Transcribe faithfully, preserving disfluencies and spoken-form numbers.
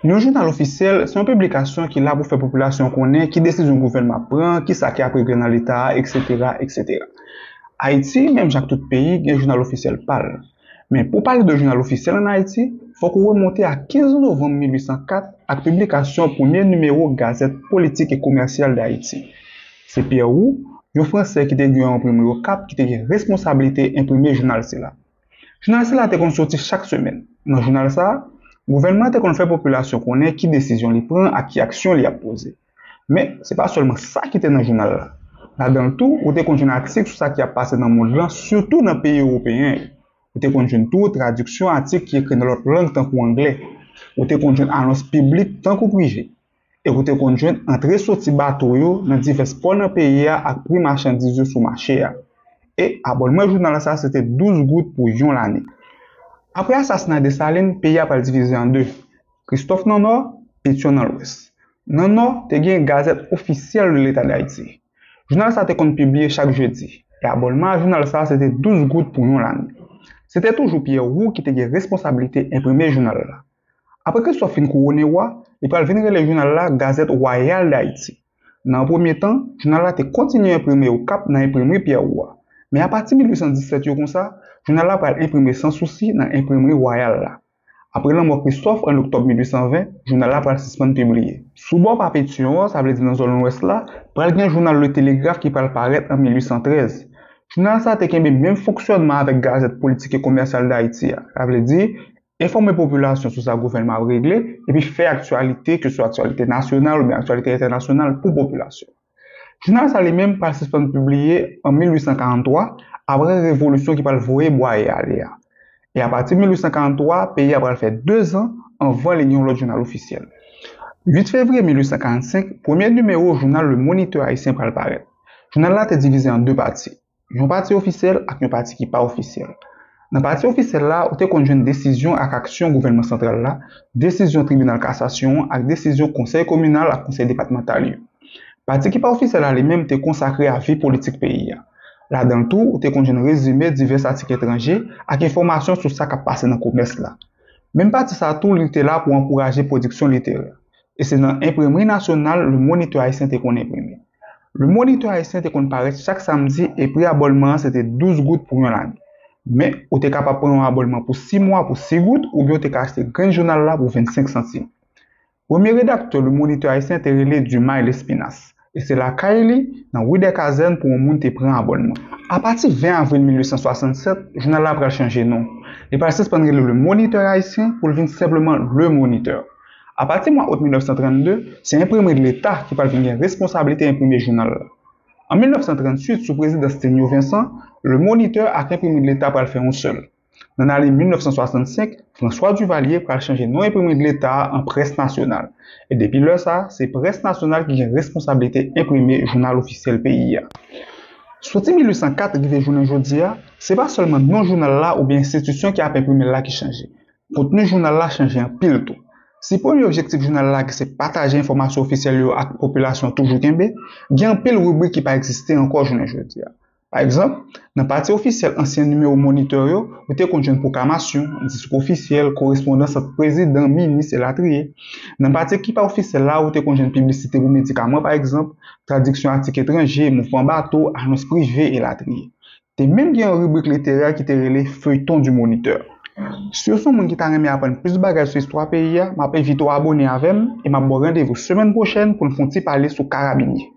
Yon jounal ofisyèl se yon piblikasyon ki la pou fè popilasyon konnen ki desizyon gouvènman ap pran, ki sa ki ap regle nan Leta a, etsetera, etsetera. Ayiti, menm jan ak tout peyi, gen jounal ofisyèl pa l. Men pou w pale de jounal ofisyèl ann Ayiti, fòk ou remonte a kenz novanm mil uit san kat ak piblikasyon premye nimewo Gazette Politique et Commerciale d'Haïti. Se Pierre Roux, yon Fransè ki te gen yon enprimri Okap, ki te gen responsablite enprime jounal sila. Jounal sila te konn soti chak semèn. Nan jounal sa a, gouvènman an te konn fè popilasyon konnen ki desizyon li pran ak ki aksyon li ap poze. Men, se pa sèlman sa ki te nan jounal la. Ladan l tou, ou te konn jwenn atik sou sa ki ap pase nan mond lan, sitou nan peyi ewopeyen yo. Ou te konn jwenn tou tradiksyon atik ki ekri nan lòt lang tankou anglè. Ou te konn jwenn anons piblik tankou prive. E ou te konn jwenn antre soti bato yo nan divès pò nan peyi a ak pri machandiz yo sou mache a. E abònman jounal sa se te douz goud pou yon lane. Apre asasina Desalin, peyi a pral divize an de. Kristòf nan nò, Petyon nan lwès. Nan nò, te gen gazèt ofisyèl de Leta Dayiti. Jounal sa te konn pibliye chak jedi. E abònman a jounal sa se te douz goud pou yon lane. Se te toujou Pierre Roux ki te gen responsablite enprime jounal la. Apre Kristòf fin kouwone wa, li pral vin rele jounal la Gazette Royale d'Haïti. Nan yon premye tan, jounal la te kontinye enprime Okap nan enprimri Pierre Roux a. Men apati mil uit san disèt yo konsa, jounal la pral enprime Sansousi nan enprimri Wayal la. Apre lanmò Kristòf an oktòb mil uit san ven, jounal la pral sispann pibliye. Sou bò pa Petyon an, sa vle di nan zòn lwès la, pral gen jounal Le Télégraphe ki pral parèt an mil uit san trèz. Jounal sa te kenbe menm fonksyònman avèk Gazette Politique et Commerciale d'Haïti a, sa vle di enfòme popilasyon sou sa gouvènman ap regle, epi fè aktyalite, ke swa aktyalite nasyonal oubyen aktyalite entènasyonal pou popilasyon. Jounal sa li menm pral sispann pibliye an mil uit san karanntwa, apre revolisyon ki pral voye Bwaye ale a. E apati mil uit san karanntwa, peyi a pral fè dezan anvan li gen yon lòt jounal ofisyèl. Uit fevriye mil uit san karannsenk, premye nimewo jounal Le Moniteur Haïtien pral parèt. Jounal la te divize an de pati. Yon pati ofisyèl ak yon pati ki pa ofisyèl. Nan pati ofisyèl la, ou te konn jwenn desizyon ak aksyon gouvènman santral la, desizyon tribinal kasasyon an ak desizyon konsèy kominal ak konsèy depatmantal yo. Pati ki pa ofisyèl la li menm te konsakre a vi politik peyi a. Ladan l tou, ou te konn jwenn rezime divès atik etranje ak enfòmasyon sou sa k ap pase nan komès la. Menm pati sa a tou, li te la pou ankouraje pwodiksyon literè. E se nan enprimri nasyonal Le Moniteur Haïtien te konn enprime. Le Moniteur Haïtien te konn parèt chak samdi e pri abònman an se te douz goud pou yon lane. Men, ou te kapab pran yon abònman pou sis mwa pou sis goud oubyen ou te ka achte grenn jounal la pou vennsenk santim. Premye redaktè Le Moniteur Haïtien te rele Dumas Lespinasse, e se lakay li, nan Rue des Casernes, pou yon moun te pran abònman. Apati ven avril mil uit san swasannsèt, jounal la pral chanje non. Li pral sispann rele Le Moniteur Haïtien pou l vin senpleman Le Moniteur. Apati mwa out mil nèf san trannde, se enprimri Leta ki pral vin gen responsablite enprime jounal la. An mil nèf san tranntuit, sou prezidans Stenio Vincent, Le Moniteur ak enprimri Leta pral fè yon sèl. Nan ane mil nèf san swasann senk, François Duvalier pral chanje non enprimri Leta a an Presse Nationale. E depi lè sa a, se Presse Nationale ki gen responsablite enprime jounal ofisyèl peyi a. Soti mil uit san kat rive jounen jodi a, se pa sèlman non jounal la oubyen enstitisyon ki ap enprime l la ki chanje. Kontni jounal la chanje anpil tou. Si premye objektif jounal la ki se pataje enfòmasyon ofisyèl yo ak popilasyon toujou kenbe, gen anpil ribrik ki pa egziste ankò jounen jodi a. Pa egzanp, nan pati ofisyèl ansyen nimewo Moniteur yo, ou te konn jwenn pwoklamasyon, diskou ofisyèl, korespondans ant prezidan, minis, elatriye. Nan pati ki pa ofisyèl la, ou te konn jwenn piblisite pou medikaman, pa egzanp, tradiksyon atik etranje, mouvman bato, anons prive, elatriye. Te menm gen yon ribrik literè ki te rele Feuilleton du Moniteur. Si w se yon moun ki ta renmen aprann plis bagay sou istwa peyi a, m ap envite w abòne avè m e m ap ba w randevou semèn pwochèn pou n fè yon ti pale sou karabinye.